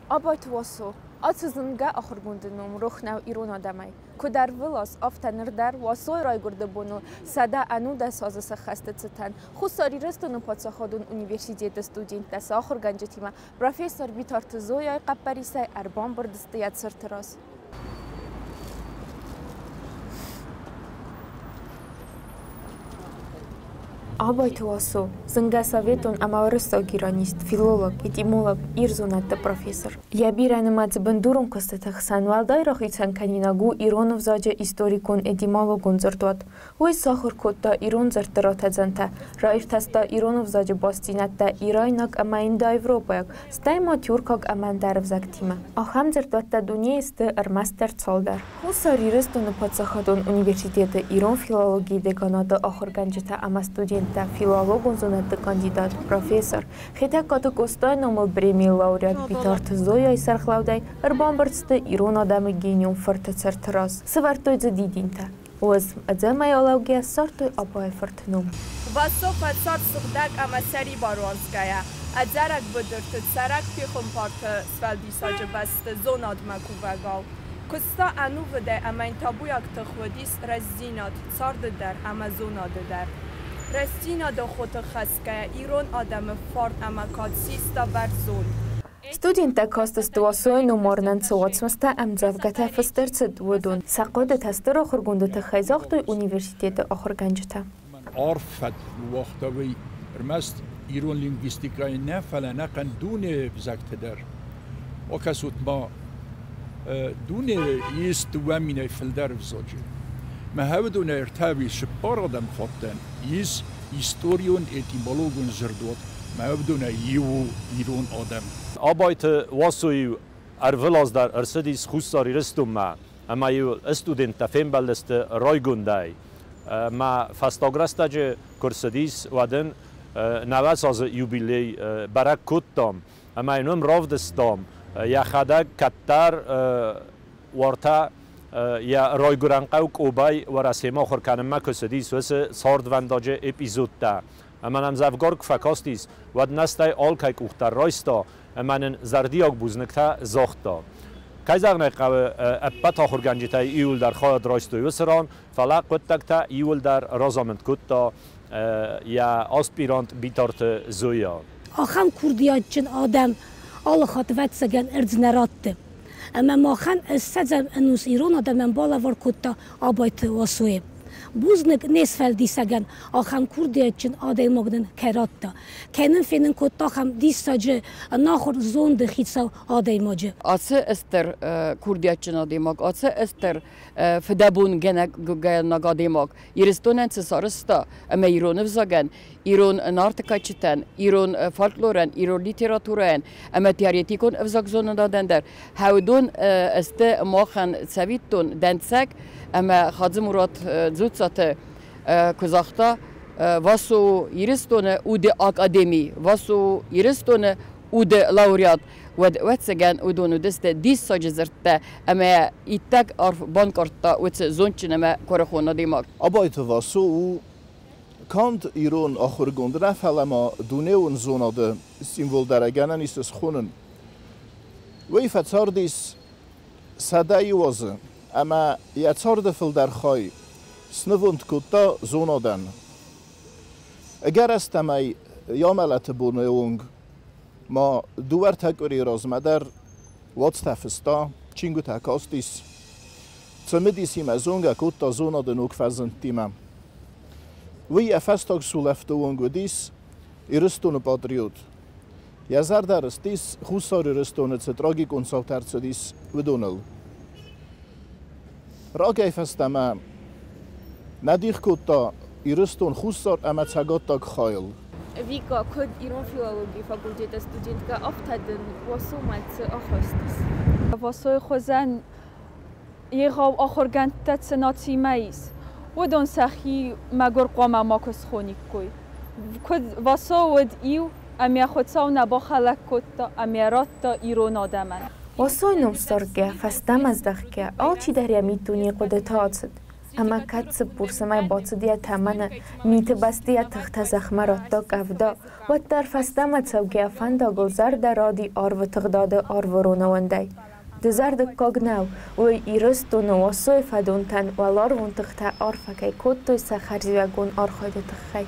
Абайты Васо, ацы зынгӕ ахуыргонды ном рох нӕу ирон адӕмӕй. Куыд ӕрвылаз, афтӕ ныр дӕр Васойы райгуырды боныл 111 азы сӕххӕсты цытӕн Хуссар Ирыстоны паддзахадон университеты студенттӕ сӕ ахуыргӕнджытимӕ профессор Битарты Зояйы хъӕппӕрисӕй ӕрбамбырд сты йӕ цырты раз. Абайты Васо, зынгӕ советон ӕмӕ уырыссаг иранист, филолог, этимолог, ирзонӕдты профессор. Йӕ бирӕнымӕц бындурон куыстыты хсӕн уӕлдай рахицӕн кӕнинаг у ирон ӕвзаджы историкон-этимологон дзырдуат. Уый сахуыр кодта ирон дзырдты ратӕдзӕнтӕ, раиртӕста ирон ӕвзаджы бастдзинӕдтӕ ирайнаг ӕмӕ индоевропӕйаг, стӕй ма тюркаг ӕмӕ ӕндӕр ӕвзӕгтимӕ. Ахӕм дзырдуӕттӕ дунейы сты ӕрмӕстдӕр цалдӕр. Хуссар Ирыстоны паддзахадон университеты ирон филологийы деканаты ахуыргӕнджытӕ ӕмӕ студенттӕ, филологон зонӕдты кандидат, профессор, Хетӕгкаты Къостайы номыл премийы лауреат Битарты Зояйы сӕргълӕудӕй ӕрбамбырд сты ирон адӕмы генион фырты цырты раз. Сӕвӕрдтой дзы дидинтӕ. Уадз, ӕдзӕмӕй алӕугӕ ссардтой Абайы фырты ном. Вассо фӕцард сыгъдӕг ӕмӕ сӕрибар уарзгӕйӕ, ӕдзӕрӕг быдырты цӕрӕг пехуымпарты сфӕлдисӕджы бӕсты зонадмӕ кувӕгау. Куыста ӕнувыдӕй ӕмӕ йын табуйаг тых уыдис рӕстдзинад царды дӕр ӕмӕ зонады дӕр. Рӕстдзинады хотых хӕсгӕйӕ ирон адӕмы фарн ӕмӕ кад систа бӕрзонд. Студенттӕ кастысты Уасойы номарынӕн цы уацмыстӕ ӕмдзӕвгӕтӕ фыст ӕрцыд, уыдон. Сӕ хъуыдытӕ стыр ахуыргонды тыххӕй загътой университеты ахуыргӕнджытӕ. Арф фӕд ныууагъта уый ӕрмӕст ирон лингвистикӕйы нӕ, фӕлӕ ӕнӕхъӕн дунейы ӕвзӕгты дӕр. Акӕсут ма, дунейы ис 2000-ӕй фылдӕр ӕвзаджы. Мӕ уыдонӕй ӕртӕ ӕви цыппар адӕмыхаттӕн ис историон-этимологон дзырдуат. Мӕ уыдонӕй иу у ирон адӕм. Абайты Васо-иу ӕрвылаз дӕр ӕрцыдис Хуссар Ирыстонмӕ ӕмӕ-иу студенттӕ фембӕлдысты райгондӕй. Мӕ фӕстаг рӕстӕджы куы рцыдис, уӕд ын 90 азы юбилей бӕрӕг кодтам ӕмӕ йын уым равдыстам, йӕхӕдӕг кӕддӕр уартӕ йӕ райгуырӕн хъӕу Къобай Уӕрӕсемӕ ахуыр кӕнынмӕ куы цыдис, уыцы цардвӕндаджы эпизодтӕ. Ӕмӕ нӕм дзӕвгар куы фӕкастис, уӕд нӕ стӕй алкӕй къух дӕр райста ӕмӕ нын зӕрдиаг бузныгтӕ загъта. Кӕй зӕгъын ӕй хъӕуы, ӕппӕт ахуыргӕнджытӕй иуылдӕр хайад райстой уыцы ран, фӕлӕ хъуыддӕгтӕ иуылдӕр разамынд кодта йӕ аспирант Битарты Зоя. Ахӕм курдиатджын адӕм алы хатт, ӕвӕццӕгӕн, ӕрдз нӕ ратты. Ӕмӕ махӕн ссӕдзӕм ӕнус ирон адӕмӕн балӕвар кодта Абайты Васойы. Бузныг не сфӕлдисӕгӕн, ахӕм курдиатджын адӕймаг нын кӕй радта, кӕй нын фенын кодта ахӕм диссаджы ӕнахуыр зонды хицау адӕймаджы. Ацы стыр курдиатджын адӕймаг, ацы стыр фыдӕбонгӕнӕг адӕймаг Ирыстонӕн цы сарӕзта ӕмӕ ирон ӕвзагӕн, ирон нарты кадджытӕн, ирон фольклорӕн, ирон литературӕйӕн ӕмӕ теоретикон ӕвзагзонынадӕн дӕр хӕудон сты махӕн цӕвиттон дӕнцӕг ӕмӕ Хадзымурат Дзуццаты куы загъта, Васо Ирыстоны уды академи, Васо Ирыстоны уды лауреат, уӕд ӕвӕццӕгӕн уыдон уыдысты диссаджы дзырдтӕ ӕмӕ иттӕг арф банкъардта уыцы зондджын ӕмӕ куырыхон адӕймаг. Абайты Васо у канд ирон ахуыргонд нӕ, фӕлӕ ма дунеон зонады символ дӕр гӕнӕн ис схонын. Уый фӕцардис 101 азы ӕмӕ йӕ царды фылдӕр хай снывонд кодта зонадӕн. Ӕгӕрыстӕмӕй йӕ амӕлӕты боны онг ма дыууӕ-ӕртӕ къуырийы размӕ дӕр уацтӕ фыста, чингуытӕ кастис. Цымыдисимӕ зонгӕ кодта зонады ног фӕзындтимӕ. Уый йӕ фӕстаг сулӕфты онг уыдис Ирыстоны патриот. Йӕ зӕрдӕ рыстис, Хуссар Ирыстоны цы трагикон цаутӕ ӕрцыдис, уыдоныл. Рагӕй фӕстӕмӕ нӕ дих кодта Ирыстон Хуссар ӕмӕ Цӕгаттаг хайыл. Вика, куыд ирон филологийы факультеты студенткӕ, афтӕ дын Васомӕ цы ахаст ис? Васойы хуызӕн егъау ахуыргӕндтӕ цы нациимӕ ис, уыдон сӕхи мӕгуыр хъуамӕ макуы схониккой. Куыд Васо уыд иу, ӕмӕ Хуыцау нӕ бахӕлӕг кодта ӕмӕ радта ирон адӕмӕн. Васойы ном ссаргӕ, фӕстӕмӕ здӕхгӕ, алчидӕр йӕ миддунейы хъуыдыты ацыд. Ӕмӕ кӕд Цыппурсы мӕй бацыд йӕ тӕмӕны, миты бӕсты йӕ тыхтӕ зӕхмӕ радта къӕвда, уӕддӕр фӕстӕмӕ цӕугӕ фӕндагыл зӕрдӕ ради арвы тыгъдады арвыроны уындӕй. Дызӕрдыггаг нӕу, уый Ирыстоны Уасойы фӕдонтӕн уӕларвон тыхтӕ арфӕ кӕй кодтой сӕ хӕрзиуӕгон архайды тыххӕй.